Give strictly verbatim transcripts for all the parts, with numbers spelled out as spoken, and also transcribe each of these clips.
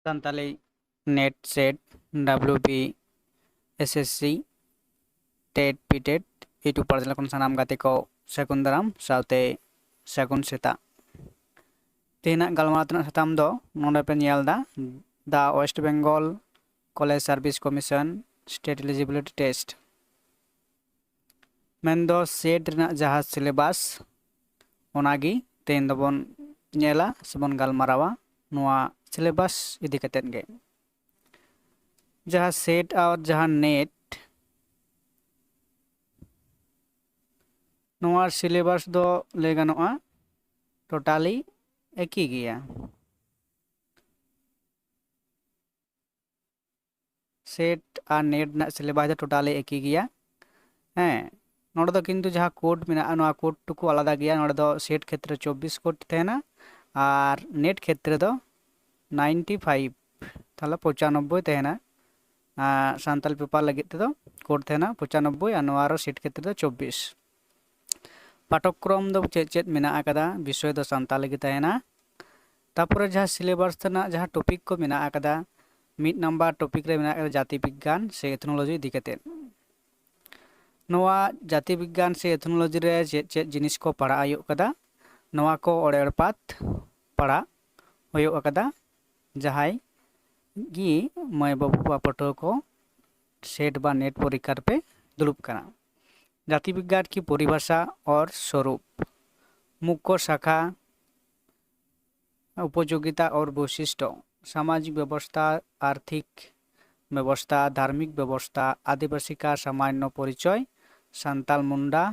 Santali NET SET W B S S C TET PTET YouTube ᱯᱟᱨᱥᱟᱞ ᱠᱷᱚᱱ ᱥᱟᱱᱟᱢ ᱜᱟᱛᱮ ᱠᱚ ᱥᱟᱹᱜᱩᱱ ᱫᱟᱨᱟᱢ ᱥᱟᱶᱛᱮ ᱥᱟᱹᱜᱩᱱ ᱥᱮᱛᱟᱜ᱾ ᱛᱮᱦᱮᱧᱟᱜ ᱜᱟᱞᱢᱟᱨᱟᱣ ᱨᱮᱱᱟᱜ ᱥᱟᱛᱟᱢ ᱫᱚ ᱱᱚᱰᱮ ᱯᱮ ᱧᱮᱞ ᱮᱫᱟ, The West Bengal College Service Commission State Eligibility Test, ᱢᱮᱱᱫᱚ ᱥᱮᱴ ᱨᱮᱱᱟᱜ ᱡᱟᱦᱟᱸ ᱥᱤᱞᱮᱵᱟᱥ, ᱚᱱᱟᱜᱮ ᱛᱮᱦᱮᱧ ᱫᱚᱵᱚᱱ ᱧᱮᱞᱟ ᱥᱮᱵᱚᱱ ᱜᱟᱞᱢᱟᱨᱟᱣᱟ ᱱᱚᱣᱟ ᱥᱤᱞᱮᱵᱟᱥ ᱤᱫᱤ ᱠᱟᱛᱮᱫ ᱜᱮ᱾ ᱡᱟᱦᱟᱸ ᱥᱮᱴ ᱟᱨ ᱡᱟᱦᱟᱸ ᱱᱮᱴ, ᱱᱚᱣᱟ ᱥᱤᱞᱮᱵᱟᱥ ᱫᱚ ᱞᱟᱹᱭ ᱜᱟᱱᱚᱜᱼᱟ ᱴᱳᱴᱟᱞᱤ ᱮᱠᱤ ᱜᱮᱭᱟ᱾ ᱥᱮᱴ ᱟᱨ ᱱᱮᱴ ᱨᱮᱱᱟᱜ ᱥᱤᱞᱮᱵᱟᱥ ᱫᱚ ᱴᱳᱴᱟᱞᱤ ᱮᱠᱤ ᱜᱮᱭᱟ᱾ ᱦᱮᱸ, ᱱᱚᱰᱮ ᱫᱚ ᱠᱤᱱᱛᱩ ᱡᱟᱦᱟᱸ ᱠᱳᱰ ᱢᱮᱱᱟᱜᱼᱟ, ᱱᱚᱣᱟ ᱠᱳᱰ ᱴᱩᱠᱩ ᱟᱞᱟᱫᱟ ᱜᱮᱭᱟ᱾ ᱱᱚᱰᱮ ᱫᱚ ᱥᱮᱴ ᱠᱷᱮᱛᱨᱮ ᱪᱚᱵᱵᱤᱥ ᱠᱳᱰ ᱛᱟᱦᱮᱱᱟ ᱟᱨ ᱱᱮᱴ ᱠᱷᱮᱛᱨᱮ ᱫᱚ ᱱᱟᱭᱤᱱᱴᱤ ᱯᱷᱟᱭᱤᱵᱷ, ᱛᱟᱦᱚᱞᱮ ᱯᱚᱸᱪᱟᱱᱚᱵᱵᱳᱭ ᱛᱟᱦᱮᱱᱟ᱾ ᱟᱨ ᱥᱟᱱᱛᱟᱲ ᱯᱮᱯᱟᱨ ᱞᱟᱹᱜᱤᱫ ᱛᱮᱫᱚ ᱠᱳᱰ ᱛᱟᱦᱮᱱᱟ ᱯᱚᱸᱪᱟᱱᱚᱵᱵᱳᱭ ᱟᱨ ᱱᱚᱣᱟ ᱟᱨᱚ ᱥᱮᱴ ᱠᱷᱮᱛᱨᱮ ᱫᱚ ᱪᱚᱵᱵᱤᱥ᱾ ᱯᱟᱴᱷᱚᱠᱨᱚᱢ ᱫᱚ ᱪᱮᱫ ᱪᱮᱫ ᱢᱮᱱᱟᱜ ᱟᱠᱟᱫᱟ? ᱵᱤᱥᱚᱭ ᱫᱚ ᱥᱟᱱᱛᱟᱲᱤ ᱜᱮ ᱛᱟᱦᱮᱱᱟ᱾ ᱛᱟᱯᱚᱨᱮ ᱡᱟᱦᱟᱸ ᱥᱤᱞᱮᱵᱟᱥ ᱨᱮᱱᱟᱜ ᱡᱟᱦᱟᱸ ᱴᱚᱯᱤᱠ ᱠᱚ ᱢᱮᱱᱟᱜ ᱟᱠᱟᱫᱟ, ᱢᱤᱫ ᱱᱟᱢᱵᱟᱨ ᱴᱚᱯᱤᱠ ᱨᱮ ᱢᱮᱱᱟᱜ ᱟᱠᱟᱫᱟ ᱡᱟᱹᱛᱤ ᱵᱤᱜᱽᱜᱟᱱ ᱥᱮ ᱮᱛᱷᱱᱳᱞᱚᱡᱤ ᱤᱫᱤ ᱠᱟᱛᱮᱫ᱾ ᱱᱚᱣᱟ ᱡᱟᱹᱛᱤ ᱵᱤᱜᱽᱜᱟᱱ ᱥᱮ ᱮᱛᱷᱱᱳᱞᱚᱡᱤ ᱨᱮ ᱪᱮᱫ ᱪᱮᱫ ᱡᱤᱱᱤᱥ ᱠᱚ ᱯᱟᱲᱦᱟᱜ ᱦᱩᱭᱩᱜ ᱠᱟᱫᱟ, ᱱᱚᱣᱟ ᱠᱚ ᱚᱲᱮ ᱚᱲᱯᱟᱛ ᱯᱟᱲᱦᱟᱜ ᱦᱩᱭᱩᱜ ᱟᱠᱟᱫᱟ᱾ ᱡᱟᱦᱟᱸᱭ ᱜᱮ ᱢᱟᱹᱭ ᱵᱟᱹᱵᱩ ᱵᱟ ᱯᱟᱹᱴᱷᱩᱣᱟᱹ ᱠᱚ ᱥᱮᱴ ᱵᱟ ᱱᱮᱴ ᱯᱚᱨᱤᱠᱠᱷᱟ ᱨᱮᱯᱮ ᱫᱩᱲᱩᱵ ᱠᱟᱱᱟ᱾ ᱡᱟᱹᱛᱤ ᱵᱤᱜᱽᱜᱟᱱ ᱠᱤ ᱯᱚᱨᱤᱵᱷᱟᱥᱟ ᱚᱨ ᱥᱚᱨᱩᱯ, ᱢᱩᱠᱠᱷᱚ ᱥᱟᱠᱷᱟ, ᱩᱯᱚᱡᱳᱜᱤᱛᱟ ᱚᱨ ᱵᱳᱭᱥᱤᱥᱴᱚ, ᱥᱟᱢᱟᱡᱤᱠ ᱵᱮᱵᱚᱥᱛᱷᱟ, ᱟᱨᱛᱷᱤᱠ ᱵᱮᱵᱚᱥᱛᱷᱟ, ᱫᱷᱟᱨᱢᱤᱠ ᱵᱮᱵᱚᱥᱛᱷᱟ, ᱟᱹᱫᱤᱵᱟᱹᱥᱤ ᱠᱟ ᱥᱟᱢᱟᱱᱱᱚ ᱯᱚᱨᱤᱪᱚᱭ, ᱥᱟᱱᱛᱟᱞ ᱢᱩᱱᱰᱟ,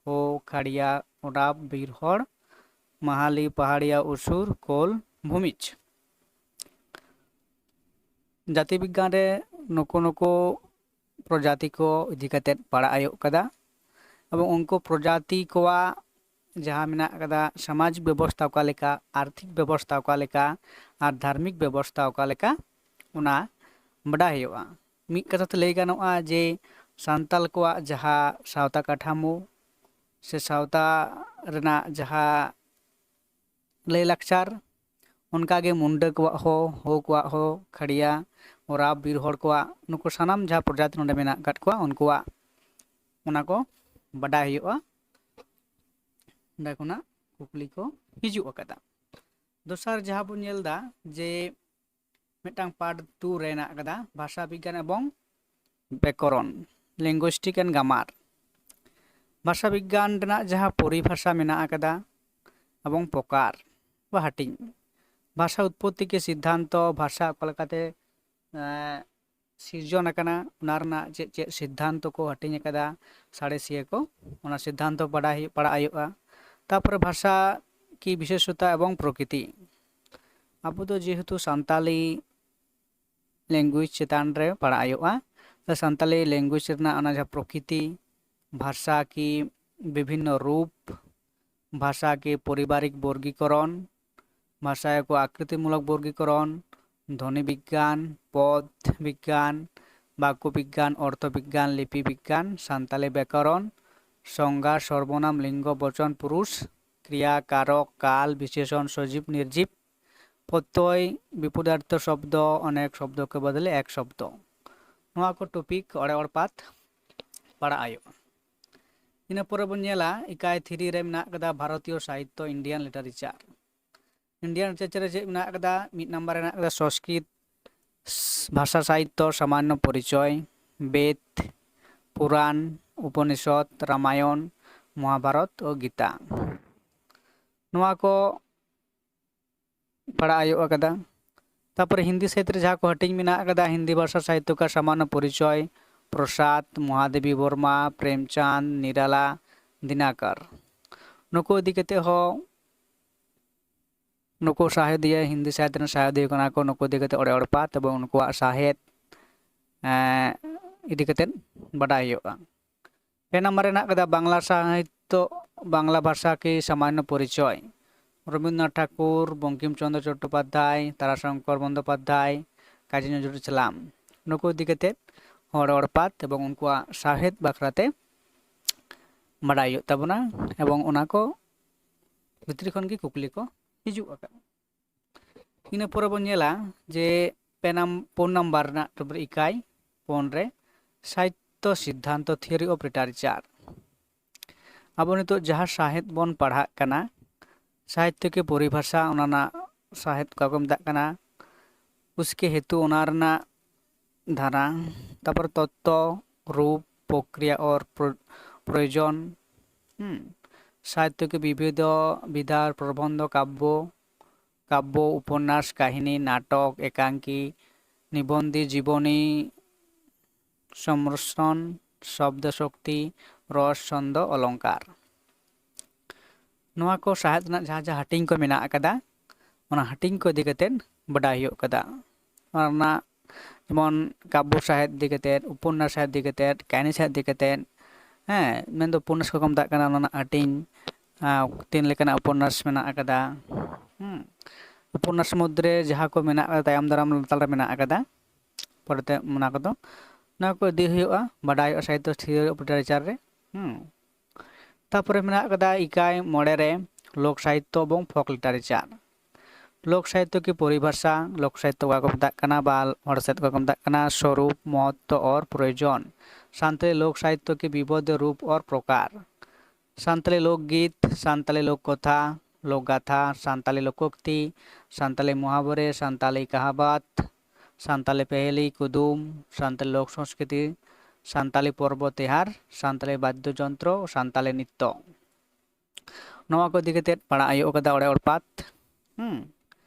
ᱦᱳ, ᱠᱷᱟᱲᱤᱭᱟ, ᱳᱰᱟᱯ, ᱵᱤᱨ ᱦᱚᱲ, ᱢᱟᱦᱟᱞᱤ, ᱯᱟᱦᱟᱲᱤᱭᱟ, ᱩᱥᱩᱨ, ᱠᱳᱞ, ᱵᱷᱩᱢᱤᱡᱽ᱾ ᱡᱟᱹᱛᱤ ᱵᱤᱜᱽᱜᱟᱱ ᱨᱮ ᱱᱩᱠᱩ ᱱᱩᱠᱩ ᱯᱨᱚᱡᱟᱛᱤ ᱠᱚ ᱤᱫᱤ ᱠᱟᱛᱮᱫ ᱯᱟᱲᱦᱟᱜ ᱦᱩᱭᱩᱜ ᱠᱟᱫᱟ, ᱮᱵᱚᱝ ᱩᱱᱠᱩ ᱯᱨᱚᱡᱟᱛᱤ ᱠᱚᱣᱟᱜ ᱡᱟᱦᱟᱸ ᱢᱮᱱᱟᱜ ᱠᱟᱫᱟ, ᱥᱟᱢᱟᱡᱤᱠ ᱵᱮᱵᱚᱥᱛᱷᱟ ᱚᱠᱟ ᱞᱮᱠᱟ, ᱟᱨᱛᱷᱤᱠ ᱵᱮᱵᱚᱥᱛᱷᱟ ᱚᱠᱟ ᱞᱮᱠᱟ ᱟᱨ ᱫᱷᱟᱨᱢᱤᱠ ᱵᱮᱵᱚᱥᱛᱷᱟ ᱚᱠᱟ ᱞᱮᱠᱟ, ᱚᱱᱟ ᱵᱟᱰᱟᱭ ᱦᱩᱭᱩᱜᱼᱟ᱾ ᱢᱤᱫ ᱠᱟᱛᱷᱟ ᱛᱮ ᱞᱟᱹᱭ ᱜᱟᱱᱚᱜᱼᱟ ᱡᱮ ᱥᱟᱱᱛᱟᱞ ᱠᱚᱣᱟᱜ ᱡᱟᱦᱟᱸ ᱥᱟᱶᱛᱟ ᱠᱟᱴᱷᱟᱢᱳ ᱥᱮ ᱥᱟᱶᱛᱟ ᱨᱮᱱᱟᱜ ᱡᱟᱦᱟᱸ ᱞᱟᱹᱭᱼᱞᱟᱠᱪᱟᱨ, ᱚᱱᱠᱟᱜᱮ ᱢᱩᱱᱰᱟᱹ ᱠᱚᱣᱟᱜ ᱦᱚᱸ, ᱦᱳ ᱠᱚᱣᱟᱜ ᱦᱚᱸ, ᱠᱷᱟᱲᱤᱭᱟ, ᱳᱨᱟᱣ, ᱵᱤᱨ ᱦᱚᱲ ᱠᱚᱣᱟᱜ, ᱱᱩᱠᱩ ᱥᱟᱱᱟᱢ ᱡᱟᱦᱟᱸ ᱯᱨᱚᱡᱟᱛᱤ ᱱᱚᱰᱮ ᱢᱮᱱᱟᱜ ᱟᱠᱟᱫ ᱠᱚᱣᱟ, ᱩᱱᱠᱩᱣᱟᱜ ᱚᱱᱟ ᱠᱚ ᱵᱟᱰᱟᱭ ᱦᱩᱭᱩᱜᱼᱟ᱾ ᱚᱸᱰᱮ ᱠᱷᱚᱱᱟᱜ ᱠᱩᱠᱞᱤ ᱠᱚ ᱦᱤᱡᱩᱜ ᱟᱠᱟᱫᱟ᱾ ᱫᱚᱥᱟᱨ ᱡᱟᱦᱟᱸ ᱵᱚᱱ ᱧᱮᱞ ᱮᱫᱟ ᱡᱮ ᱢᱤᱫᱴᱟᱝ ᱯᱟᱨᱴ ᱴᱩ ᱨᱮ ᱦᱮᱱᱟᱜ ᱟᱠᱟᱫᱟ ᱵᱷᱟᱥᱟ ᱵᱤᱜᱽᱜᱟᱱ ᱮᱵᱚᱝ ᱵᱮᱠᱚᱨᱚᱱ, linguistic and grammar᱾ ᱵᱷᱟᱥᱟ ᱵᱤᱜᱽᱜᱟᱱ ᱨᱮᱱᱟᱜ ᱡᱟᱦᱟᱸ ᱯᱚᱨᱤᱵᱷᱟᱥᱟ ᱢᱮᱱᱟᱜ ᱟᱠᱟᱫᱟ ᱮᱵᱚᱝ ᱯᱨᱚᱠᱟᱨ ᱵᱟ ᱦᱟᱹᱴᱤᱧ, ᱵᱷᱟᱥᱟ ᱩᱛᱯᱚᱛᱛᱤ ᱠᱮ ᱥᱤᱫᱽᱫᱷᱟᱱᱛᱚ, ᱵᱷᱟᱥᱟ ᱚᱠᱟ ᱞᱮᱠᱟᱛᱮ ᱮᱸ, ᱥᱤᱨᱡᱚᱱ ᱟᱠᱟᱱᱟ, ᱚᱱᱟ ᱨᱮᱱᱟᱜ ᱪᱮᱫ ᱪᱮᱫ ᱥᱤᱫᱽᱫᱷᱟᱱᱛᱚ ᱠᱚ ᱦᱟᱹᱴᱤᱧ ᱟᱠᱟᱫᱟ ᱥᱟᱬᱮᱥᱤᱭᱟᱹ ᱠᱚ, ᱚᱱᱟ ᱥᱤᱫᱽᱫᱷᱟᱱᱛᱚ ᱵᱟᱰᱟᱭ ᱦᱩᱭᱩᱜ, ᱯᱟᱲᱟᱜ ᱦᱩᱭᱩᱜᱼᱟ᱾ ᱛᱟᱯᱚᱨᱮ ᱵᱷᱟᱥᱟ ᱠᱤ ᱵᱤᱥᱮᱥᱚᱛᱟ ᱮᱵᱚᱝ ᱯᱨᱚᱠᱨᱤᱛᱤ᱾ ᱟᱵᱚ ᱫᱚ ᱡᱮᱦᱮᱛᱩ ᱥᱟᱱᱛᱟᱞᱤ language ᱪᱮᱛᱟᱱ ᱨᱮ ᱯᱟᱲᱟᱜ ᱦᱩᱭᱩᱜᱼᱟ, ᱥᱟᱱᱛᱟᱞᱤ language ᱨᱮᱱᱟᱜ ᱚᱱᱟ ᱡᱟᱦᱟᱸ ᱯᱨᱚᱠᱨᱤᱛᱤ, ᱵᱷᱟᱥᱟ ᱠᱤ ᱵᱤᱵᱷᱤᱱᱱᱚ ᱨᱩᱯ, ᱵᱷᱟᱥᱟ ᱠᱤ ᱯᱚᱨᱤᱵᱟᱨᱤᱠ ᱵᱚᱨᱜᱤᱠᱚᱨᱚᱱ, ᱵᱷᱟᱥᱟ ᱠᱚ ᱟᱠᱨᱤᱛᱤᱢᱩᱞᱚᱠ ᱵᱚᱨᱜᱤᱠᱚᱨᱚᱱ, ᱫᱷᱚᱱᱤ ᱵᱤᱜᱽᱜᱟᱱ, ᱯᱚᱫ ᱵᱤᱜᱽᱜᱟᱱ, ᱵᱟᱠᱠᱚ ᱵᱤᱜᱽᱜᱟᱱ, ᱚᱨᱛᱷᱚ ᱵᱤᱜᱽᱜᱟᱱ, ᱞᱤᱯᱤ ᱵᱤᱜᱽᱜᱟᱱ, ᱥᱟᱱᱛᱟᱞᱤ ᱵᱮᱠᱚᱨᱚᱱ, ᱥᱚᱝᱜᱟ, ᱥᱚᱨᱵᱚᱱᱟᱢ, ᱞᱤᱝᱜᱚ, ᱵᱚᱪᱚᱱ, ᱯᱩᱨᱩᱥ, ᱠᱨᱤᱭᱟ, ᱠᱟᱨᱚᱠ, ᱠᱟᱞ, ᱵᱤᱥᱮᱥᱚᱱ, ᱥᱚᱡᱤᱵ, ᱱᱤᱨᱡᱤᱵ, ᱯᱨᱚᱛᱭᱚᱭ, ᱵᱤᱯᱚᱫᱟᱨᱛᱷᱚ ᱥᱚᱵᱫᱚ, ᱚᱱᱮᱠ ᱥᱚᱵᱫᱚ ᱠᱮ ᱵᱚᱫᱞᱮ ᱮᱠ ᱥᱚᱵᱫᱚ᱾ ᱱᱚᱣᱟ ᱠᱚ ᱴᱚᱯᱤᱠ ᱚᱲᱮ ᱚᱲᱯᱟᱛ ᱯᱟᱲᱟᱜ ᱦᱩᱭᱩᱜᱼᱟ᱾ ᱤᱱᱟᱹ ᱯᱚᱨᱮ ᱵᱚᱱ ᱧᱮᱞᱟ ᱤᱠᱟᱭ ᱛᱷᱨᱤ ᱨᱮ ᱢᱮᱱᱟᱜ ᱟᱠᱟᱫᱟ ᱵᱷᱟᱨᱚᱛᱤᱭᱚ ᱥᱟᱦᱤᱛᱛᱚ, Indian literature᱾ Indian literature ᱨᱮ ᱪᱮᱫ ᱢᱮᱱᱟᱜ ᱟᱠᱟᱫᱟ? ᱢᱤᱫ ᱱᱟᱢᱵᱟᱨ ᱨᱮ ᱢᱮᱱᱟᱜ ᱟᱠᱟᱫᱟ ᱥᱚᱝᱥᱠᱨᱤᱛ ᱵᱷᱟᱥᱟ ᱥᱟᱦᱤᱛᱛᱚ ᱥᱟᱢᱟᱱᱱᱚ ᱯᱚᱨᱤᱪᱚᱭ, ᱵᱮᱫ, ᱯᱩᱨᱟᱱ, ᱩᱯᱚᱱᱤᱥᱚᱫ, ᱨᱟᱢᱟᱭᱚᱱ, ᱢᱚᱦᱟᱵᱷᱟᱨᱚᱛ ᱳ ᱜᱤᱛᱟ᱾ ᱱᱚᱣᱟ ᱠᱚ ᱯᱟᱲᱦᱟᱜ ᱦᱩᱭᱩᱜ ᱟᱠᱟᱫᱟ᱾ ᱛᱟᱯᱚᱨᱮ ᱦᱤᱱᱫᱤ ᱥᱟᱦᱤᱛ ᱨᱮ ᱡᱟᱦᱟᱸ ᱠᱚ ᱦᱟᱹᱴᱤᱧ ᱢᱮᱱᱟᱜ ᱟᱠᱟᱫᱟ, ᱦᱤᱱᱫᱤ ᱵᱷᱟᱥᱟ ᱥᱟᱦᱤᱛᱛᱚ ᱠᱟ ᱥᱟᱢᱟᱱᱱᱚ ᱯᱚᱨᱤᱪᱚᱭ, ᱯᱨᱚᱥᱟᱫ, ᱢᱚᱦᱟᱫᱮᱵᱤ ᱵᱚᱨᱢᱟ, ᱯᱨᱮᱢᱪᱟᱸᱫᱽ, ᱱᱤᱨᱟᱞᱟ, ᱫᱤᱱᱟᱠᱟᱨ᱾ ᱱᱩᱠᱩ ᱤᱫᱤ ᱠᱟᱛᱮ ᱦᱚᱸ, ᱱᱩᱠᱩ ᱥᱟᱦᱮᱫᱤᱭᱟᱹ, ᱦᱤᱱᱫᱤ ᱥᱟᱦᱮᱫ ᱨᱮᱱ ᱥᱟᱦᱮᱫᱤᱭᱟᱹ ᱠᱟᱱᱟ ᱠᱚ, ᱱᱩᱠᱩ ᱤᱫᱤ ᱠᱟᱛᱮ ᱚᱲᱮ ᱚᱲᱯᱟᱛ ᱮᱵᱚᱝ ᱩᱱᱠᱩᱣᱟᱜ ᱥᱟᱦᱮᱫ, ᱮᱸ, ᱤᱫᱤ ᱠᱟᱛᱮ ᱵᱟᱰᱟᱭ ᱦᱩᱭᱩᱜᱼᱟ᱾ ᱯᱮ ᱱᱟᱢᱵᱟᱨ ᱨᱮ ᱦᱮᱱᱟᱜ ᱟᱠᱟᱫᱟ ᱵᱟᱝᱞᱟ ᱥᱟᱦᱤᱛᱛᱚ, ᱵᱟᱝᱞᱟ ᱵᱷᱟᱥᱟ ᱠᱤ ᱥᱟᱢᱟᱱᱱᱚ ᱯᱚᱨᱤᱪᱚᱭ, ᱨᱚᱵᱤᱱᱫᱨᱚᱱᱟᱛᱷ ᱴᱷᱟᱠᱩᱨ, ᱵᱚᱝᱠᱤᱢ ᱪᱚᱸᱫᱽᱨᱚ ᱪᱚᱴᱴᱳᱯᱟᱫᱽᱫᱷᱟᱭ, ᱛᱟᱨᱟᱥᱚᱝᱠᱚᱨ ᱵᱚᱱᱫᱳᱯᱟᱫᱽᱫᱷᱟᱭ, ᱠᱟᱡᱤ ᱱᱚᱡᱨᱩᱞ ᱤᱥᱞᱟᱢ᱾ ᱱᱩᱠᱩ ᱤᱫᱤ ᱠᱟᱛᱮ ᱚᱲᱮ ᱚᱲᱯᱟᱛ ᱮᱵᱚᱝ ᱩᱱᱠᱩᱣᱟᱜ ᱥᱟᱶᱦᱮᱫ ᱵᱟᱠᱷᱨᱟᱛᱮ ᱵᱟᱰᱟᱭ ᱦᱩᱭᱩᱜ ᱛᱟᱵᱚᱱᱟ ᱮᱵᱚᱝ ᱚᱱᱟ ᱠᱚ ᱵᱷᱤᱛᱨᱤ ᱠᱷᱚᱱ ᱜᱮ ᱠᱩᱠᱞᱤ ᱠᱚ ᱦᱤᱡᱩᱜ ᱟᱠᱟᱫᱟ᱾ ᱤᱱᱟᱹ ᱯᱚᱨᱮ ᱵᱚᱱ ᱧᱮᱞᱟ ᱡᱮ ᱯᱮ ᱱᱟᱢ-, ᱯᱩᱱ ᱱᱟᱢᱵᱟᱨ ᱨᱮᱱᱟᱜ ᱴᱚᱯᱤᱠ ᱤᱠᱟᱭ ᱯᱩᱱ ᱨᱮ ᱥᱟᱦᱤᱛᱛᱚ ᱥᱤᱫᱽᱫᱷᱟᱱᱛᱚ, theory of literature᱾ ᱟᱵᱚ ᱱᱤᱛᱚᱜ ᱡᱟᱦᱟᱸ ᱥᱟᱶᱦᱮᱫ ᱵᱚᱱ ᱯᱟᱲᱦᱟᱜ ᱠᱟᱱᱟ, ᱥᱟᱦᱤᱛᱛᱚ ᱠᱤ ᱯᱚᱨᱤᱵᱷᱟᱥᱟ, ᱚᱱᱟ ᱨᱮᱱᱟᱜ ᱥᱟᱶᱦᱮᱫ ᱚᱠᱟ ᱠᱚ ᱢᱮᱛᱟᱜ ᱠᱟᱱᱟ, ᱩᱥᱠᱮ ᱦᱮᱛᱩ, ᱚᱱᱟ ᱨᱮᱱᱟᱜ ᱫᱷᱟᱨᱟ, ᱛᱟᱨᱯᱚᱨ ᱛᱚᱛᱛᱚ, ᱨᱩᱯ, ᱯᱨᱚᱠᱨᱤᱭᱟ ᱚᱨ ᱯᱨᱚ-, ᱯᱨᱚᱭᱳᱡᱚᱱ, ᱦᱩᱸ, ᱥᱟᱦᱤᱛᱛᱚ ᱠᱤ ᱵᱤᱵᱤᱫᱷᱚ ᱵᱤᱫᱷᱟ, ᱯᱨᱚᱵᱚᱱᱫᱷᱚ, ᱠᱟᱵᱽᱵᱚ, ᱠᱟᱵᱽᱵᱚ, ᱩᱯᱚᱱᱱᱟᱥ, ᱠᱟᱹᱦᱱᱤ, ᱱᱟᱴᱚᱠ, ᱮᱠᱟᱝᱠᱤ, ᱱᱤᱵᱚᱱᱫᱤ, ᱡᱤᱵᱚᱱᱤ, ᱥᱚᱢᱨᱚᱥᱚᱱ, ᱥᱚᱵᱫᱚ ᱥᱚᱠᱛᱤ, ᱨᱚᱥ, ᱪᱷᱚᱱᱫᱚ, ᱚᱞᱚᱝᱠᱟᱨ᱾ ᱱᱚᱣᱟ ᱠᱚ ᱥᱟᱶᱦᱮᱫ ᱨᱮᱱᱟᱜ ᱡᱟᱦᱟᱸ ᱡᱟᱦᱟᱸ ᱦᱟᱹᱴᱤᱧ ᱠᱚ ᱢᱮᱱᱟᱜ ᱟᱠᱟᱫᱟ, ᱚᱱᱟ ᱦᱟᱹᱴᱤᱧ ᱠᱚ ᱤᱫᱤ ᱠᱟᱛᱮᱫ ᱵᱟᱰᱟᱭ ᱦᱩᱭᱩᱜ ᱠᱟᱫᱟ᱾ ᱚᱱᱟ ᱨᱮᱱᱟᱜ ᱡᱮᱢᱚᱱ ᱠᱟᱵᱽᱵᱚ ᱥᱟᱶᱦᱮᱫ ᱤᱫᱤ ᱠᱟᱛᱮᱫ, ᱩᱯᱚᱱᱱᱟᱥ ᱥᱟᱶᱦᱮᱫ ᱤᱫᱤ ᱠᱟᱛᱮᱫ, ᱠᱟᱹᱦᱱᱤ ᱥᱟᱶᱦᱮᱫ ᱤᱫᱤ ᱠᱟᱛᱮᱫ, ᱦᱮᱸ, ᱢᱮᱱᱫᱚ ᱩᱯᱚᱱᱱᱟᱥ ᱠᱚ ᱢᱮᱛᱟᱜ ᱠᱟᱱᱟ, ᱚᱱᱟ ᱨᱮᱱᱟᱜ ᱦᱟᱹᱴᱤᱧ, ᱟᱨ ᱛᱤᱱ ᱞᱮᱠᱟᱱᱟᱜ ᱩᱯᱚᱱᱱᱟᱥ ᱢᱮᱱᱟᱜ ᱟᱠᱟᱫᱟ᱾ ᱦᱩᱸ᱾ ᱩᱯᱚᱱᱱᱟᱥ ᱢᱩᱫᱽᱨᱮ ᱡᱟᱦᱟᱸ ᱠᱚ ᱢᱮᱱᱟᱜ ᱟᱠᱟᱫᱟ, ᱛᱟᱭᱚᱢ ᱫᱟᱨᱟᱢ ᱞᱟᱛᱟᱨ ᱨᱮ ᱢᱮᱱᱟᱜ ᱟᱠᱟᱫᱟ, ᱯᱚᱨᱮᱛᱮ ᱚᱱᱟ ᱠᱚᱫᱚ, ᱚᱱᱟ ᱠᱚ ᱤᱫᱤ ᱦᱩᱭᱩᱜᱼᱟ, ᱵᱟᱰᱟᱭ ᱦᱩᱭᱩᱜᱼᱟ ᱥᱟᱦᱤᱛᱛᱚ, theory of literature ᱨᱮ᱾ ᱦᱩᱸ᱾ ᱛᱟᱯᱚᱨᱮ ᱢᱮᱱᱟᱜ ᱟᱠᱟᱫᱟ ᱤᱠᱟᱭ ᱢᱚᱬᱮ ᱨᱮ ᱞᱳᱠ ᱥᱟᱦᱤᱛᱛᱚ ᱮᱵᱚᱝ folk literature᱾ ᱞᱳᱠ ᱥᱟᱦᱤᱛᱛᱚ ᱠᱤ ᱯᱚᱨᱤᱵᱷᱟᱥᱟ, ᱞᱳᱠ ᱥᱟᱦᱤᱛᱛᱚ ᱚᱠᱟ ᱠᱚ ᱢᱮᱛᱟᱜ ᱠᱟᱱᱟ ᱵᱟ ᱦᱚᱲ ᱥᱮᱫ ᱚᱠᱟ ᱠᱚ ᱢᱮᱛᱟᱜ ᱠᱟᱱᱟ, ᱥᱚᱨᱩᱯ, ᱢᱚᱦᱚᱛᱛᱚ ᱚᱨ ᱯᱨᱚᱭᱳᱡᱚᱱ᱾ ᱥᱟᱱᱛᱟᱲᱤ ᱞᱳᱠ ᱥᱟᱦᱤᱛᱛᱚ ᱠᱤ ᱵᱤᱵᱤᱫᱷ ᱨᱩᱯ ᱚᱨ ᱯᱨᱚᱠᱟᱨ᱾ ᱥᱟᱱᱛᱟᱲᱤ ᱞᱳᱠᱜᱤᱛ, ᱥᱟᱱᱛᱟᱲᱤ ᱞᱳᱠ ᱠᱚᱛᱷᱟ, ᱞᱳᱠ ᱜᱟᱛᱷᱟ, ᱥᱟᱱᱛᱟᱲᱤ ᱞᱳᱠᱳᱠᱛᱤ, ᱥᱟᱱᱛᱟᱲᱤ ᱢᱚᱦᱟᱵᱚᱨᱮ, ᱥᱟᱱᱛᱟᱲᱤ ᱠᱟᱦᱟᱵᱟᱛ, ᱥᱟᱱᱛᱟᱲᱤ ᱯᱮᱦᱮᱞᱤ ᱠᱩᱫᱩᱢ, ᱥᱟᱱᱛᱟᱲᱤ ᱞᱳᱠ ᱥᱚᱝᱥᱠᱨᱤᱛᱤ, ᱥᱟᱱᱛᱟᱲᱤ ᱯᱚᱨᱵᱚ ᱛᱮᱦᱟᱨ, ᱥᱟᱱᱛᱟᱲᱤ ᱵᱟᱫᱽᱫᱚ ᱡᱚᱱᱛᱨᱚ, ᱥᱟᱱᱛᱟᱲᱤ ᱱᱤᱛᱛᱚ᱾ ᱱᱚᱣᱟ ᱠᱚ ᱤᱫᱤ ᱠᱟᱛᱮᱫ ᱯᱟᱲᱦᱟᱜ ᱦᱩᱭᱩᱜ ᱠᱟᱫᱟ ᱚᱲᱮ ᱚᱲᱯᱟᱛ᱾ ᱦᱩᱸ᱾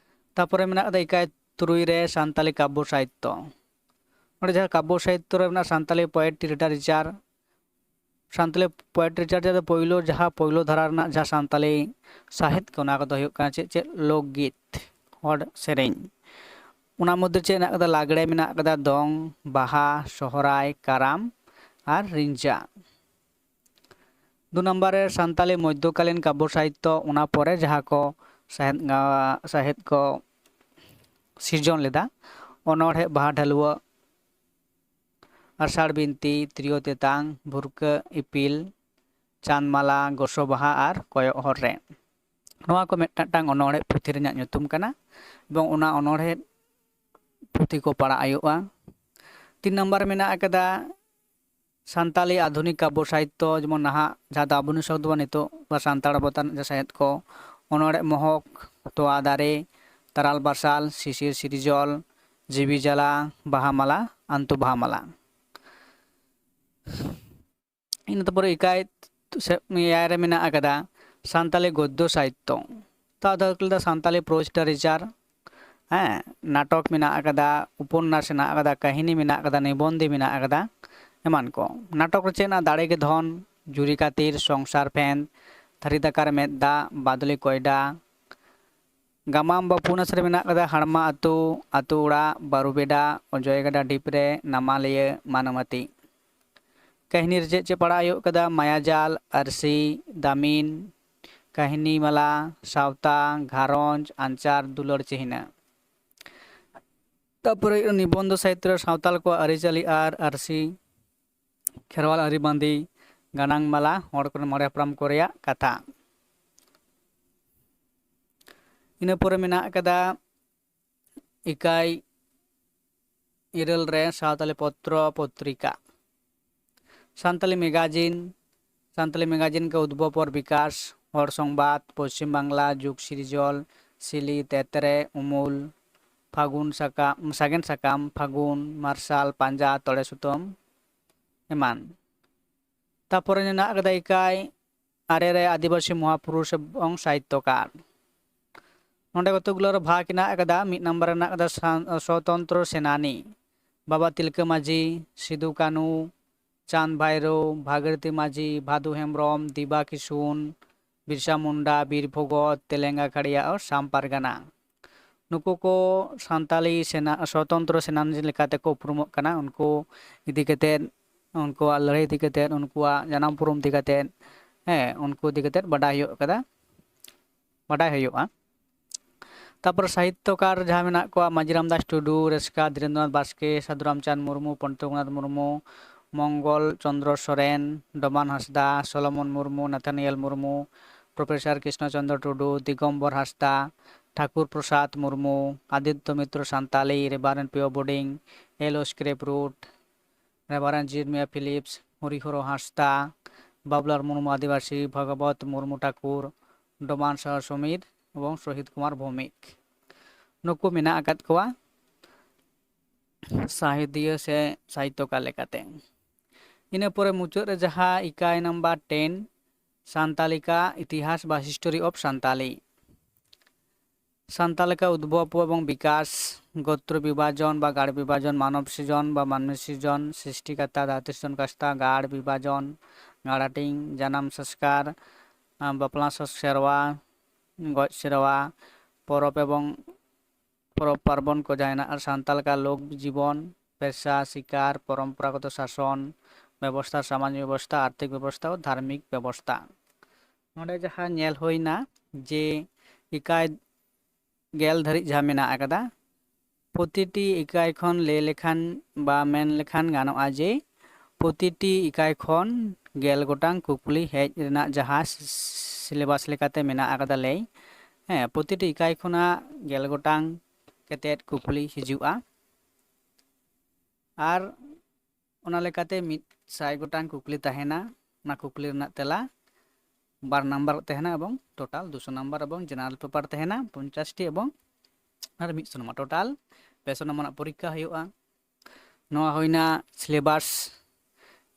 ᱛᱟᱯᱚᱨᱮ ᱢᱮᱱᱟᱜ ᱠᱟᱫᱟ ᱤᱠᱟᱭ ᱛᱩᱨᱩᱭ ᱨᱮ ᱥᱟᱱᱛᱟᱲᱤ ᱠᱟᱵᱽᱵᱚ ᱥᱟᱦᱤᱛᱛᱚ᱾ ᱚᱸᱰᱮ ᱡᱟᱦᱟᱸ ᱠᱟᱵᱽᱵᱚ ᱥᱟᱦᱤᱛᱛᱚ ᱨᱮ ᱢᱮᱱᱟᱜ Santali poetry literature, Santali poetry literature ᱫᱚ ᱯᱳᱭᱞᱳ, ᱡᱟᱦᱟᱸ ᱯᱳᱭᱞᱳ ᱫᱷᱟᱨᱟ ᱨᱮᱱᱟᱜ ᱡᱟᱦᱟᱸ ᱥᱟᱱᱛᱟᱲᱤ ᱥᱟᱶᱦᱮᱫ ᱠᱚ, ᱚᱱᱟ ᱠᱚᱫᱚ ᱦᱩᱭᱩᱜ ᱠᱟᱱᱟ ᱪᱮᱫ ᱪᱮᱫ? ᱞᱳᱠᱜᱤᱛ, ᱦᱚᱲ ᱥᱮᱨᱮᱧ᱾ ᱚᱱᱟ ᱢᱚᱫᱽᱫᱷᱮ ᱪᱮᱫ ᱢᱮᱱᱟᱜ ᱠᱟᱫᱟ? ᱞᱟᱜᱽᱲᱮ ᱢᱮᱱᱟᱜ ᱠᱟᱫᱟ, ᱫᱚᱝ, ᱵᱟᱦᱟ, ᱥᱚᱦᱨᱟᱭ, ᱠᱟᱨᱟᱢ ᱟᱨ ᱨᱤᱸᱡᱟ᱾ ᱫᱩ ᱱᱟᱢᱵᱟᱨ ᱨᱮ ᱥᱟᱱᱛᱟᱲᱤ ᱢᱚᱫᱽᱫᱷᱚᱠᱟᱞᱤᱱ ᱠᱟᱵᱽᱵᱚ ᱥᱟᱦᱤᱛᱛᱚ, ᱚᱱᱟ ᱯᱚᱨᱮ ᱡᱟᱦᱟᱸ ᱠᱚ ᱥᱟᱦᱮᱫ, ᱥᱟᱦᱮᱫ ᱠᱚ ᱥᱤᱨᱡᱚᱱ ᱞᱮᱫᱟ, ᱚᱱᱚᱬᱦᱮ, ᱵᱟᱦᱟ ᱰᱷᱟᱹᱞᱩᱣᱟᱹ, ᱟᱥᱟᱲ ᱵᱤᱱᱛᱤ, ᱛᱤᱨᱭᱳ ᱛᱮᱛᱟᱝ, ᱵᱷᱩᱨᱠᱟᱹ ᱤᱯᱤᱞ, ᱪᱟᱸᱫᱽ ᱢᱟᱞᱟ, ᱜᱚᱥᱚ ᱵᱟᱦᱟ ᱟᱨ ᱠᱚᱭᱚᱜ ᱦᱚᱨ ᱨᱮ᱾ ᱱᱚᱣᱟ ᱠᱚ ᱢᱤᱫᱴᱟᱝ ᱚᱱᱚᱬᱦᱮ ᱯᱩᱛᱷᱤ ᱨᱮᱱᱟᱜ ᱧᱩᱛᱩᱢ ᱠᱟᱱᱟ, ᱮᱵᱚᱝ ᱚᱱᱟ ᱚᱱᱚᱬᱦᱮ ᱯᱩᱛᱷᱤ ᱠᱚ ᱯᱟᱲᱦᱟᱜ ᱦᱩᱭᱩᱜᱼᱟ᱾ ᱛᱤᱱ ᱱᱟᱢᱵᱟᱨ ᱨᱮ ᱢᱮᱱᱟᱜ ᱟᱠᱟᱫᱟ ᱥᱟᱱᱛᱟᱞᱤ ᱟᱫᱷᱩᱱᱤᱠ ᱠᱟᱵᱽᱵᱚ ᱥᱟᱦᱤᱛᱛᱚ, ᱡᱮᱢᱚᱱ ᱱᱟᱦᱟᱜ ᱡᱟᱦᱟᱸ ᱫᱚ ᱟᱵᱚ ᱱᱤᱛᱚᱜ ᱫᱚ ᱥᱟᱱᱛᱟᱲ ᱵᱟᱵᱚᱛᱟᱱ ᱥᱟᱦᱮᱫ ᱠᱚ, ᱚᱱᱚᱬᱦᱮ ᱢᱚᱦᱚᱠ, ᱛᱚᱣᱟ ᱫᱟᱨᱮ, ᱛᱟᱨᱟᱞ ᱵᱟᱥᱟᱞ, ᱥᱤᱥᱤᱨ ᱥᱤᱨᱡᱚᱞ, ᱡᱤᱣᱤ ᱡᱟᱞᱟ, ᱵᱟᱦᱟ ᱢᱟᱞᱟ, ᱟᱱᱛᱩ ᱵᱟᱦᱟ ᱢᱟᱞᱟ᱾ ᱤᱱᱟᱹ ᱛᱟᱨᱯᱚᱨᱮ ᱤᱠᱟᱭ ᱥᱮ ᱮᱭᱟᱭ ᱨᱮ ᱢᱮᱱᱟᱜ ᱟᱠᱟᱫᱟ ᱥᱟᱱᱛᱟᱞᱤ ᱜᱚᱫᱽᱫᱚ ᱥᱟᱦᱤᱛᱛᱚ᱾ ᱛᱟ ᱫᱚ ᱦᱩᱭᱩᱜ ᱠᱟᱱᱟ ᱥᱟᱱᱛᱟᱞᱤ ᱯᱨᱳᱡᱽ ᱞᱤᱴᱟᱨᱮᱪᱟᱨ, ᱦᱮᱸ, ᱱᱟᱴᱚᱠ ᱢᱮᱱᱟᱜ ᱟᱠᱟᱫᱟ, ᱩᱯᱚᱱᱱᱟᱥ ᱢᱮᱱᱟᱜ ᱟᱠᱟᱫᱟ, ᱠᱟᱹᱦᱱᱤ ᱢᱮᱱᱟᱜ ᱟᱠᱟᱫᱟ, ᱱᱤᱵᱚᱱᱫᱤ ᱢᱮᱱᱟᱜ ᱟᱠᱟᱫᱟ, ᱮᱢᱟᱱ ᱠᱚ᱾ ᱱᱟᱴᱚᱠ ᱨᱮ ᱪᱮᱫ ᱢᱮᱱᱟᱜᱼᱟ? ᱫᱟᱲᱮ ᱜᱮ ᱫᱷᱚᱱ, ᱡᱩᱨᱤ ᱠᱟᱹᱛᱤᱨ, ᱥᱚᱝᱥᱟᱨ ᱯᱷᱮᱸᱫ, ᱛᱷᱟᱹᱨᱤ ᱫᱟᱠᱟᱨ ᱢᱮᱫ ᱫᱟᱜ, ᱵᱟᱫᱚᱞᱤ ᱠᱚᱭᱰᱟ᱾ ᱜᱟᱢᱟᱢ ᱵᱟ ᱩᱯᱚᱱᱱᱟᱥ ᱨᱮ ᱢᱮᱱᱟᱜ ᱟᱠᱟᱫᱟ ᱦᱟᱲᱢᱟ ᱟᱹᱛᱩ, ᱟᱹᱛᱩ ᱚᱲᱟᱜ, ᱵᱟᱹᱨᱩ ᱵᱮᱰᱟ, ᱚᱡᱚᱭ ᱜᱟᱰᱟ ᱰᱷᱤᱯ ᱨᱮ, ᱱᱟᱢᱟᱞᱤᱭᱟᱹ, ᱢᱟᱱᱚᱢᱟᱛᱤ᱾ ᱠᱟᱹᱦᱱᱤ ᱨᱮ ᱪᱮᱫ ᱪᱮᱫ ᱯᱟᱲᱦᱟᱜ ᱦᱩᱭᱩᱜ ᱠᱟᱫᱟ? ᱢᱟᱭᱟᱡᱟᱞ, ᱟᱹᱨᱥᱤ, ᱫᱟᱢᱤᱱ, ᱠᱟᱹᱦᱱᱤ ᱢᱟᱞᱟ, ᱥᱟᱶᱛᱟ, ᱜᱷᱟᱨᱚᱸᱡᱽ, ᱟᱧᱪᱟᱨ, ᱫᱩᱞᱟᱹᱲ ᱪᱤᱦᱱᱟᱹ᱾ ᱛᱟᱨᱯᱚᱨᱮ ᱱᱤᱵᱚᱱᱫᱚ ᱥᱟᱦᱤᱛᱛᱚ ᱨᱮ ᱥᱟᱶᱛᱟᱞ ᱠᱚᱣᱟᱜ ᱟᱹᱨᱤᱪᱟᱹᱞᱤ ᱟᱨ ᱟᱹᱨᱥᱤ, ᱠᱷᱮᱨᱣᱟᱞ ᱟᱹᱨᱤᱵᱟᱸᱫᱤ, ᱜᱟᱱᱟᱝ ᱢᱟᱞᱟ, ᱦᱚᱲ ᱠᱚᱨᱮᱱ ᱢᱚᱬᱮ ᱦᱟᱯᱲᱟᱢ ᱠᱚ ᱨᱮᱭᱟᱜ ᱠᱟᱛᱷᱟ᱾ ᱤᱱᱟᱹ ᱯᱚᱨᱮ ᱢᱮᱱᱟᱜ ᱟᱠᱟᱫᱟ ᱤᱠᱟᱭ ᱤᱨᱟᱹᱞ ᱨᱮ ᱥᱟᱶᱛᱟᱞᱤ ᱯᱚᱛᱨᱚ ᱯᱚᱛᱨᱤᱠᱟ, ᱥᱟᱱᱛᱟᱞᱤ ᱢᱮᱜᱟᱡᱤᱱ, ᱥᱟᱱᱛᱟᱞᱤ ᱢᱮᱜᱟᱡᱤᱱ ᱠᱚ ᱩᱫᱽᱵᱷᱚᱵ ᱟᱨ ᱵᱤᱠᱟᱥ, ᱦᱚᱲ ᱥᱚᱝᱵᱟᱫ, ᱯᱚᱥᱪᱤᱢ ᱵᱟᱝᱞᱟ, ᱡᱩᱜᱽ ᱥᱤᱨᱡᱚᱞ, ᱥᱤᱞᱤ, ᱛᱮᱛᱨᱮ, ᱩᱢᱩᱞ, ᱯᱷᱟᱹᱜᱩᱱ ᱥᱟᱠᱟᱢ, ᱥᱟᱜᱮᱱ ᱥᱟᱠᱟᱢ, ᱯᱷᱟᱹᱜᱩᱱ, ᱢᱟᱨᱥᱟᱞ, ᱯᱟᱸᱡᱟ, ᱛᱚᱲᱮ ᱥᱩᱛᱟᱹᱢ ᱮᱢᱟᱱ᱾ ᱛᱟᱯᱚᱨᱮ ᱢᱮᱱᱟᱜ ᱟᱠᱟᱫᱟ ᱤᱠᱟᱭ ᱟᱨᱮ ᱨᱮ ᱟᱹᱫᱤᱵᱟᱹᱥᱤ ᱢᱚᱦᱟᱯᱩᱨᱩᱥ ᱮᱵᱚᱝ ᱥᱟᱦᱤᱛᱛᱚᱠᱟᱨ᱾ ᱱᱚᱰᱮ ᱠᱚᱛᱚᱠ ᱜᱩᱞᱳ ᱨᱮ ᱵᱷᱟᱜᱽ ᱦᱮᱱᱟᱜ ᱟᱠᱟᱫᱟ᱾ ᱢᱤᱫ ᱱᱟᱢᱵᱟᱨ ᱨᱮ ᱦᱮᱱᱟᱜ ᱟᱠᱟᱫᱟ ᱥᱟᱱ-, ᱥᱚᱛᱚᱱᱛᱨᱚ ᱥᱮᱱᱟᱱᱤ, ᱵᱟᱵᱟ ᱛᱤᱞᱠᱟᱹ ᱢᱟᱹᱡᱷᱤ, ᱥᱤᱫᱩ ᱠᱟᱹᱱᱩ, ᱪᱟᱸᱫᱽ ᱵᱷᱟᱭᱨᱳ, ᱵᱷᱟᱜᱤᱨᱚᱛᱤ ᱢᱟᱹᱡᱷᱤ, ᱵᱷᱟᱫᱩ ᱦᱮᱢᱵᱨᱚᱢ, ᱫᱤᱵᱟ ᱠᱤᱥᱩᱱ, ᱵᱤᱨᱥᱟ ᱢᱩᱱᱰᱟ, ᱵᱤᱨ ᱵᱷᱚᱜᱚᱛ, ᱛᱮᱞᱮᱝᱜᱟ ᱠᱷᱟᱲᱤᱭᱟ ᱟᱨ ᱥᱟᱢ ᱯᱟᱨᱜᱟᱱᱟ᱾ ᱱᱩᱠᱩ ᱠᱚ ᱥᱟᱱᱛᱟᱞᱤ ᱥᱮᱱᱟ-, ᱥᱚᱛᱚᱱᱛᱨᱚ ᱥᱮᱱᱟᱱᱤ ᱞᱮᱠᱟᱛᱮ ᱠᱚ ᱩᱯᱨᱩᱢᱚᱜ ᱠᱟᱱᱟ᱾ ᱩᱱᱠᱩ ᱤᱫᱤ ᱠᱟᱛᱮᱫ, ᱩᱱᱠᱩᱣᱟᱜ ᱞᱟᱹᱲᱦᱟᱹᱭ ᱤᱫᱤ ᱠᱟᱛᱮᱫ, ᱩᱱᱠᱩᱣᱟᱜ ᱡᱟᱱᱟᱢ ᱩᱯᱨᱩᱢ ᱤᱫᱤ ᱠᱟᱛᱮᱫ, ᱦᱮᱸ, ᱩᱱᱠᱩ ᱤᱫᱤ ᱠᱟᱛᱮᱫ ᱵᱟᱰᱟᱭ ᱦᱩᱭᱩᱜ ᱠᱟᱫᱟ, ᱵᱟᱰᱟᱭ ᱦᱩᱭᱩᱜᱼᱟ᱾ ᱛᱟᱯᱚᱨ ᱥᱟᱦᱤᱛᱛᱚᱠᱟᱨ ᱡᱟᱦᱟᱸ ᱢᱮᱱᱟᱜ ᱠᱚᱣᱟ, ᱢᱟᱹᱡᱷᱤ ᱨᱟᱢᱫᱟᱥ ᱴᱩᱰᱩ, ᱨᱮᱥᱠᱟ, ᱫᱷᱤᱨᱮᱱᱫᱨᱚᱱᱟᱛᱷ ᱵᱟᱥᱠᱮ, ᱥᱟᱹᱫᱷᱩ ᱨᱟᱢᱪᱟᱸᱫᱽ ᱢᱩᱨᱢᱩ, ᱯᱚᱱᱰᱤᱛ ᱨᱚᱜᱷᱩᱱᱟᱛᱷ ᱢᱩᱨᱢᱩ, ᱢᱚᱝᱜᱚᱞ ᱪᱚᱸᱫᱽᱨᱚ ᱥᱚᱨᱮᱱ, ᱰᱚᱢᱟᱱ ᱦᱟᱸᱥᱫᱟ, ᱥᱚᱞᱚᱢᱚᱱ ᱢᱩᱨᱢᱩ, ᱱᱟᱛᱷᱟᱱᱤᱭᱮᱞ ᱢᱩᱨᱢᱩ, ᱯᱨᱚᱯᱷᱮᱥᱚᱨ ᱠᱨᱤᱥᱱᱚ ᱪᱚᱱᱫᱨᱚ ᱴᱩᱰᱩ, ᱫᱤᱜᱚᱢᱵᱚᱨ ᱦᱟᱸᱥᱫᱟ, ᱴᱷᱟᱠᱩᱨ ᱯᱨᱚᱥᱟᱫᱽ ᱢᱩᱨᱢᱩ, ᱟᱫᱤᱛᱛᱚ ᱢᱤᱛᱨᱚ ᱥᱟᱱᱛᱟᱞᱤ, ᱨᱮᱵᱷᱟᱨᱮᱱᱰ ᱯᱤᱭᱳ ᱵᱳᱰᱤᱝ, ᱮᱞ ᱳ ᱥᱠᱨᱮᱯ ᱨᱩᱴ, ᱨᱮᱵᱷᱟᱨᱮᱱᱰ ᱡᱤᱨᱢᱤᱭᱟ ᱯᱷᱤᱞᱤᱯᱥ, ᱦᱚᱨᱤᱦᱚᱨᱚ ᱦᱟᱸᱥᱫᱟ, ᱵᱟᱵᱩᱞᱟᱞ ᱢᱩᱨᱢᱩ ᱟᱹᱫᱤᱵᱟᱹᱥᱤ, ᱵᱷᱚᱜᱚᱵᱚᱛ ᱢᱩᱨᱢᱩ ᱴᱷᱟᱠᱩᱨ, ᱰᱚᱢᱟᱱ ᱥᱟᱦᱟ ᱥᱚᱢᱤᱨ ᱮᱵᱚᱝ ᱥᱚᱦᱤᱫ ᱠᱩᱢᱟᱨ ᱵᱷᱳᱣᱢᱤᱠ᱾ ᱱᱩᱠᱩ ᱢᱮᱱᱟᱜ ᱟᱠᱟᱫ ᱠᱚᱣᱟ ᱥᱟᱦᱤᱛᱤᱭᱟᱹ ᱥᱮ ᱥᱟᱦᱤᱛᱛᱚᱠᱟᱨ ᱞᱮᱠᱟᱛᱮ᱾ ᱤᱱᱟᱹ ᱯᱚᱨᱮ ᱢᱩᱪᱟᱹᱫ ᱨᱮ ᱡᱟᱦᱟᱸ ᱤᱠᱟᱭ ᱱᱟᱢᱵᱟᱨ ᱴᱮᱱ, ᱥᱟᱱᱛᱟᱞᱤᱠᱟ ᱤᱛᱤᱦᱟᱥ ᱵᱟ History of Santali᱾ ᱥᱟᱱᱛᱟᱞᱤᱠᱟ ᱩᱫᱽᱵᱷᱚᱵ ᱮᱵᱚᱝ ᱵᱤᱠᱟᱥ, ᱜᱳᱛᱨᱚ ᱵᱤᱵᱷᱟᱡᱚᱱ ᱵᱟ ᱜᱟᱲ ᱵᱤᱵᱷᱟᱡᱚᱱ, ᱢᱟᱱᱚᱵ ᱥᱤᱡᱚᱱ ᱵᱟ ᱢᱟᱹᱱᱢᱤ ᱥᱤᱡᱚᱱ, ᱥᱨᱤᱥᱴᱤᱠᱟᱛᱟ, ᱫᱷᱟᱹᱨᱛᱤ ᱥᱤᱨᱡᱚᱱ ᱠᱟᱥᱛᱟ, ᱜᱟᱲ ᱵᱤᱵᱷᱟᱡᱚᱱ, ᱜᱟᱲ ᱦᱟᱹᱴᱤᱧ, ᱡᱟᱱᱟᱢ ᱥᱚᱝᱥᱠᱟᱨ, ᱟᱸ, ᱵᱟᱯᱞᱟ ᱥᱚᱝᱥᱠᱟᱨ ᱥᱮᱨᱣᱟ, ᱜᱚᱡ ᱥᱮᱨᱣᱟ, ᱯᱚᱨᱚᱵᱽ ᱮᱵᱚᱝ ᱯᱚᱨᱚᱵᱽ ᱯᱟᱨᱵᱚᱱ ᱠᱚ ᱡᱟᱦᱟᱸ ᱦᱮᱱᱟᱜᱼᱟ, ᱥᱟᱱᱛᱟᱲ ᱞᱮᱠᱟ ᱞᱳᱠ ᱡᱤᱵᱚᱱ, ᱯᱮᱥᱟ, ᱥᱤᱠᱟᱨ, ᱯᱚᱨᱚᱢᱯᱚᱨᱟᱜᱚᱛᱚ ᱥᱟᱥᱚᱱ ᱵᱮᱵᱚᱥᱛᱷᱟ, ᱥᱟᱢᱟᱡᱽ ᱵᱮᱵᱚᱥᱛᱷᱟ, ᱟᱨᱛᱷᱤᱠ ᱵᱮᱵᱚᱥᱛᱷᱟ ᱳ ᱫᱷᱟᱨᱢᱤᱠ ᱵᱮᱵᱚᱥᱛᱷᱟ᱾ ᱱᱚᱰᱮ ᱡᱟᱦᱟᱸ ᱧᱮᱞ ᱦᱩᱭᱱᱟ ᱡᱮ ᱤᱠᱟᱭ ᱜᱮᱞ ᱫᱷᱟᱹᱨᱤᱡ ᱡᱟᱦᱟᱸ ᱢᱮᱱᱟᱜ ᱟᱠᱟᱫᱟ, ᱯᱨᱚᱛᱤᱴᱤ ᱤᱠᱟᱭ ᱠᱷᱚᱱ ᱞᱟᱹᱭ ᱞᱮᱠᱷᱟᱱ ᱵᱟ ᱢᱮᱱ ᱞᱮᱠᱷᱟᱱ ᱜᱟᱱᱚᱜᱼᱟ ᱡᱮ ᱯᱨᱚᱛᱤᱴᱤ ᱤᱠᱟᱭ ᱠᱷᱚᱱ ᱜᱮᱞ ᱜᱚᱴᱟᱝ ᱠᱩᱠᱞᱤ ᱦᱮᱡ ᱨᱮᱱᱟᱜ ᱡᱟᱦᱟᱸ syllabus ᱞᱮᱠᱟᱛᱮ ᱢᱮᱱᱟᱜ ᱟᱠᱟᱫᱟ ᱞᱟᱹᱭ, ᱦᱮᱸ, ᱯᱨᱚᱛᱤᱴᱤ ᱤᱠᱟᱭ ᱠᱷᱚᱱᱟᱜ ᱜᱮᱞ ᱜᱚᱴᱟᱝ ᱠᱟᱛᱮᱫ ᱠᱩᱠᱞᱤ ᱦᱤᱡᱩᱜᱼᱟ᱾ ᱟᱨ ᱚᱱᱟ ᱞᱮᱠᱟᱛᱮ ᱢᱤᱫ ᱥᱟᱭ ᱜᱚᱴᱟᱝ ᱠᱩᱠᱞᱤ ᱛᱟᱦᱮᱱᱟ᱾ ᱚᱱᱟ ᱠᱩᱠᱞᱤ ᱨᱮᱱᱟᱜ ᱛᱮᱞᱟ ᱵᱟᱨ ᱱᱟᱢᱵᱟᱨ ᱛᱟᱦᱮᱱᱟ ᱮᱵᱚᱝ total ᱫᱩᱥᱚ ᱱᱟᱢᱵᱟᱨ ᱮᱵᱚᱝ general paper ᱛᱟᱦᱮᱱᱟ ᱯᱚᱧᱪᱟᱥ ᱴᱤ ᱮᱵᱚᱝ ᱟᱨ ᱢᱤᱫᱥᱚ ᱱᱟᱢᱵᱟᱨ, total ᱯᱮᱥᱚ ᱱᱟᱢᱵᱟᱨ ᱨᱮᱱᱟᱜ ᱯᱚᱨᱤᱠᱠᱷᱟ ᱦᱩᱭᱩᱜᱼᱟ᱾ ᱱᱚᱣᱟ ᱦᱩᱭᱱᱟ syllabus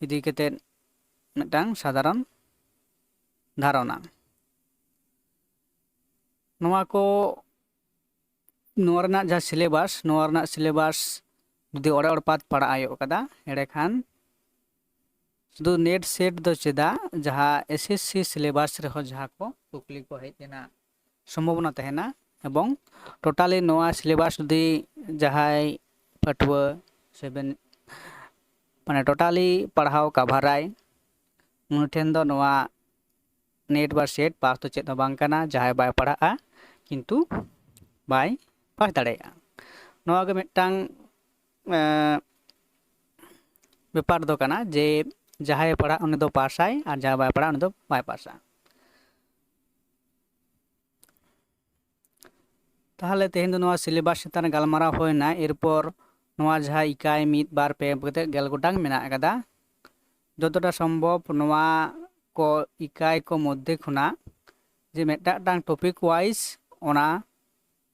ᱤᱫᱤ ᱠᱟᱛᱮᱫ ᱢᱤᱫᱴᱟᱝ ᱥᱟᱫᱷᱟᱨᱚᱱ ᱫᱷᱟᱨᱚᱱᱟ᱾ ᱱᱚᱣᱟ ᱠᱚ, ᱱᱚᱣᱟ ᱨᱮᱱᱟᱜ ᱡᱟᱦᱟᱸ syllabus, ᱱᱚᱣᱟ ᱨᱮᱱᱟᱜ syllabus ᱡᱩᱫᱤ ᱚᱲᱮ ᱚᱲᱯᱟᱛ ᱯᱟᱲᱟᱜ ᱦᱩᱭᱩᱜ ᱠᱟᱫᱟ, ᱮᱸᱰᱮᱠᱷᱟᱱ ᱥᱩᱫᱷᱩ NET SET ᱫᱚ ᱪᱮᱫᱟᱜ, ᱡᱟᱦᱟᱸ S S C syllabus ᱨᱮᱦᱚᱸ ᱡᱟᱦᱟᱸ ᱠᱚ ᱠᱩᱠᱞᱤ ᱠᱚ ᱦᱮᱡ ᱨᱮᱱᱟᱜ ᱥᱚᱢᱵᱷᱚᱵᱚᱱᱟ ᱛᱟᱦᱮᱱᱟ, ᱮᱵᱚᱝ totally ᱱᱚᱣᱟ syllabus ᱡᱩᱫᱤ ᱡᱟᱦᱟᱸᱭ ᱯᱟᱹᱴᱷᱩᱣᱟᱹ ᱥᱮ ᱵᱮᱱ-, ᱢᱟᱱᱮ totally ᱯᱟᱲᱦᱟᱣ ᱠᱟᱵᱷᱟᱨᱟᱭ, ᱩᱱᱤ ᱴᱷᱮᱱ ᱫᱚ ᱱᱚᱣᱟ NET ᱵᱟ SET ᱯᱟᱥ ᱫᱚ ᱪᱮᱫ ᱦᱚᱸ ᱵᱟᱝ ᱠᱟᱱᱟ᱾ ᱡᱟᱦᱟᱸᱭ ᱵᱟᱭ ᱯᱟᱲᱦᱟᱜᱼᱟ ᱠᱤᱱᱛᱩ ᱵᱟᱭ ᱯᱟᱥ ᱫᱟᱲᱮᱭᱟᱜᱼᱟ᱾ ᱱᱚᱣᱟ ᱜᱮ ᱢᱤᱫᱴᱟᱝ, ᱮᱸ, ᱵᱮᱯᱟᱨ ᱫᱚ ᱠᱟᱱᱟ ᱡᱮ ᱡᱟᱦᱟᱸᱭᱮ ᱯᱟᱲᱦᱟᱜ ᱩᱱᱤ ᱫᱚ ᱯᱟᱥᱟᱭ ᱟᱨ ᱡᱟᱦᱟᱸᱭ ᱵᱟᱭ ᱯᱟᱲᱦᱟᱜ ᱩᱱᱤ ᱫᱚ ᱵᱟᱭ ᱯᱟᱥᱟ᱾ ᱛᱟᱦᱚᱞᱮ ᱛᱮᱦᱮᱧ ᱫᱚ ᱱᱚᱣᱟ syllabus ᱪᱮᱛᱟᱱ ᱨᱮ ᱜᱟᱞᱢᱟᱨᱟᱣ ᱦᱩᱭᱱᱟ᱾ ᱮᱨᱯᱚᱨ ᱱᱚᱣᱟ ᱡᱟᱦᱟᱸ ᱤᱠᱟᱭ ᱢᱤᱫ, ᱵᱟᱨ, ᱯᱮ ᱠᱟᱛᱮ ᱜᱮᱞ ᱜᱚᱴᱟᱝ ᱢᱮᱱᱟᱜ ᱟᱠᱟᱫᱟ, ᱡᱚᱛᱚᱴᱟ ᱥᱚᱢᱵᱷᱚᱵ ᱱᱚᱣᱟ ᱠᱚ ᱤᱠᱟᱭ ᱠᱚ ᱢᱚᱫᱽᱫᱷᱮ ᱠᱷᱚᱱᱟᱜ ᱡᱮ ᱢᱤᱫᱴᱟᱝ ᱴᱚᱯᱤᱠ ᱣᱟᱭᱤᱡ ᱚᱱᱟ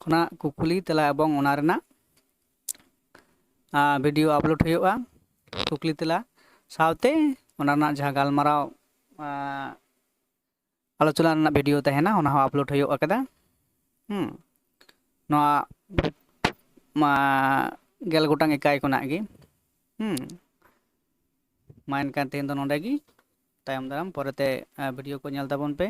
ᱠᱷᱚᱱᱟᱜ ᱠᱩᱠᱞᱤ ᱛᱮᱞᱟ ᱮᱵᱚᱝ ᱚᱱᱟ ᱨᱮᱱᱟᱜ ᱵᱷᱤᱰᱤᱭᱳ ᱟᱯᱞᱳᱰ ᱦᱩᱭᱩᱜᱼᱟ, ᱠᱩᱠᱞᱤ ᱛᱮᱞᱟ ᱥᱟᱶᱛᱮ ᱚᱱᱟ ᱨᱮᱱᱟᱜ ᱡᱟᱦᱟᱸ ᱜᱟᱞᱢᱟᱨᱟᱣ ᱟᱞᱳᱪᱚᱱᱟ ᱨᱮᱱᱟᱜ ᱵᱷᱤᱰᱤᱭᱳ ᱛᱟᱦᱮᱱᱟ, ᱚᱱᱟ ᱦᱚᱸ ᱟᱯᱞᱳᱰ ᱦᱩᱭᱩᱜ ᱟᱠᱟᱫᱟ᱾ ᱦᱩᱸ, ᱱᱚᱣᱟ ᱢᱟ ᱜᱮᱞ ᱜᱚᱴᱟᱝ ᱮᱠᱟᱭ ᱠᱷᱚᱱᱟᱜ ᱜᱮ᱾ ᱦᱩᱸ, ᱢᱟ ᱮᱱᱠᱷᱟᱱ ᱛᱮᱦᱮᱧ ᱫᱚ ᱱᱚᱰᱮ ᱜᱮ, ᱛᱟᱭᱚᱢ ᱫᱟᱨᱟᱢ ᱯᱚᱨᱮᱛᱮ ᱵᱷᱤᱰᱤᱭᱳ ᱠᱚ ᱧᱮᱞ ᱛᱟᱵᱚᱱ ᱯᱮ᱾